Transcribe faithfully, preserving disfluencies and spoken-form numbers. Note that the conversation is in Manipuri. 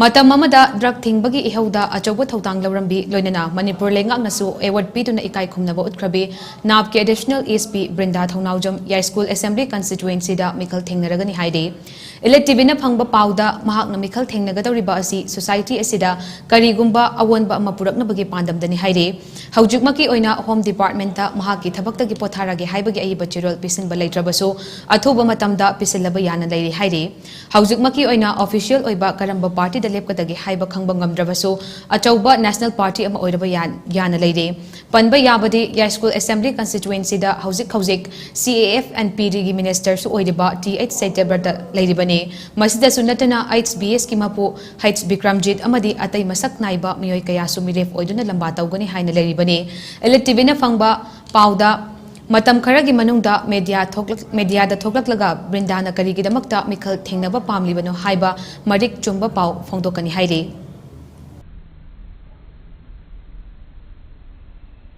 ꯃꯇꯝ ꯑꯃꯗ ꯗ꯭ꯔꯒ ꯊꯤꯡꯕꯒꯤ ꯏꯍꯧꯗ ꯑꯆꯧꯕ ꯊꯧꯗꯥꯡ ꯂꯧꯔꯝꯕꯤ, ꯂꯣꯏꯅꯅ ꯃꯅꯤꯄꯨꯔ ꯂꯩꯉꯥꯛꯅꯁꯨ ꯑꯦꯋꯥꯔꯗ ꯄꯤꯗꯨꯅ ꯏꯀꯥꯏ ꯈꯨꯝꯅꯕ ꯎꯠꯈ꯭ꯔꯕꯤ ꯅꯥꯞꯀꯤ ꯑꯦꯗꯤꯁꯅꯦꯜ ꯑꯦꯁ ꯄꯤ ꯕ꯭ꯔꯤꯟꯗꯥ ꯊꯧꯅꯥꯎꯖꯝ ꯌꯥꯏꯁ꯭ꯀꯨꯜ ꯑꯦꯁꯦꯝꯕ꯭ꯂꯤ ꯀꯟꯁꯇꯤꯇ꯭ꯋꯦꯟꯁꯤꯗ ꯃꯤꯈꯜ ꯊꯦꯡꯅꯔꯒꯅꯤ ꯍꯥꯏꯔꯤ꯫ ꯏꯂꯦꯛ ꯇꯤꯚꯤꯅ ꯐꯪꯕ ꯄꯥꯎꯗ ꯃꯍꯥꯛꯅ ꯃꯤꯈꯜ ꯊꯦꯡꯅꯒꯗꯧꯔꯤꯕ ꯑꯁꯤ ꯁꯣꯁꯥꯏꯇꯤ ꯑꯁꯤꯗ ꯀꯔꯤꯒꯨꯝꯕ ꯑꯑꯣꯟꯕ ꯑꯃ ꯄꯨꯔꯛꯅꯕꯒꯤ ꯄꯥꯟꯗꯝꯗꯅꯤ ꯍꯥꯏꯔꯤ꯫ ꯍꯧꯖꯤꯛꯃꯛꯀꯤ ꯑꯣꯏꯅ ꯍꯣꯝ ꯗꯤꯄꯥꯔꯠꯃꯦꯟꯇ ꯃꯍꯥꯛꯀꯤ ꯊꯕꯛꯇꯒꯤ ꯄꯣꯊꯥꯔꯒꯦ ꯍꯥꯏꯕꯒꯤ ꯑꯏꯕ ꯆꯦꯔꯣꯜ ꯄꯤꯁꯤꯟꯕ ꯂꯩꯇ꯭ꯔꯕꯁꯨ ꯑꯊꯨꯕ ꯃꯇꯝꯗ ꯄꯤꯁꯤꯜꯂꯕ ꯌꯥꯅ ꯂꯩꯔꯤ ꯍꯥꯏꯔꯤ꯫ ꯍꯧꯖꯤꯛꯃꯛꯀꯤ ꯑꯣꯏꯅ ꯑꯣꯐꯤꯁꯤꯌꯦꯜ ꯑꯣꯏꯕ ꯀꯔꯝꯕ ꯄꯥꯔꯇꯤꯗ ꯂꯦꯞꯀꯗꯒꯦ ꯍꯥꯏꯕ ꯈꯪꯕ ꯉꯝꯗ꯭ꯔꯕꯁꯨ ꯑꯆꯧꯕ ꯅꯦꯁꯅꯦꯜ ꯄꯥꯔꯇꯤ ꯑꯃ ꯑꯣꯏꯔꯕ ꯌꯥ-, ꯌꯥꯅ ꯂꯩꯔꯤ꯫ ꯄꯟꯕ ꯌꯥꯕꯗꯤ ꯌꯥꯏꯁ꯭ꯀꯨꯜ ꯑꯦꯁꯦꯝꯕ꯭ꯂꯤ ꯀꯟꯁꯇꯤꯇ꯭ꯋꯦꯟꯁꯤꯗ ꯍꯧꯖꯤꯛ ꯍꯧꯖꯤꯛ ꯁꯤ ꯑꯦ ꯑꯦꯐ ꯑꯦꯟ ꯄꯤ ꯗꯤꯒꯤ ꯃꯤꯅꯤꯁꯇꯔꯁꯨ ꯑꯣꯏꯔꯤꯕ ꯇꯤ ꯑꯩꯆ ꯁꯇ꯭ꯌꯕ꯭ꯔꯇ ꯂꯩꯔꯤꯕꯅꯤ꯫ ꯃꯁꯤꯗꯁꯨ ꯅꯠꯇꯅ ꯑꯩꯆ ꯕꯤ ꯑꯦꯁꯀꯤ ꯃꯄꯨ ꯍꯩꯆ ꯕꯤꯀ꯭ꯔꯝꯖꯤꯠ ꯑꯃꯗꯤ ꯑꯇꯩ ꯃꯁꯛ ꯅꯥꯏꯕ ꯃꯤꯑꯣꯏ ꯀꯌꯥꯁꯨ ꯃꯤꯔꯦꯞ ꯑꯣꯏꯗꯨꯅ ꯂꯝꯕꯥ ꯇꯧꯒꯅꯤ ꯍꯥꯏꯅ ꯂꯩꯔꯤꯕꯅꯤ꯫ ꯏꯂꯤꯠ ꯇꯤꯚꯤꯅ ꯐꯪꯕ ꯄꯥꯎꯗ ꯃꯇꯝ ꯈꯔꯒꯤ ꯃꯅꯨꯡꯗ ꯃꯦꯗꯤꯌꯥ ꯊꯣꯛꯂꯛ-, ꯃꯦꯗꯤꯌꯥꯗ ꯊꯣꯛꯂꯛꯂꯒ ꯕ꯭ꯔꯤꯟꯗꯥꯅ ꯀꯔꯤꯒꯤꯗꯃꯛꯇ ꯃꯤꯈꯜ ꯊꯦꯡꯅꯕ ꯄꯥꯝꯂꯤꯕꯅꯣ ꯍꯥꯏꯕ ꯃꯔꯤꯛ ꯆꯨꯝꯕ ꯄꯥꯎ ꯐꯣꯡꯗꯣꯛꯀꯅꯤ ꯍꯥꯏꯔꯤ꯫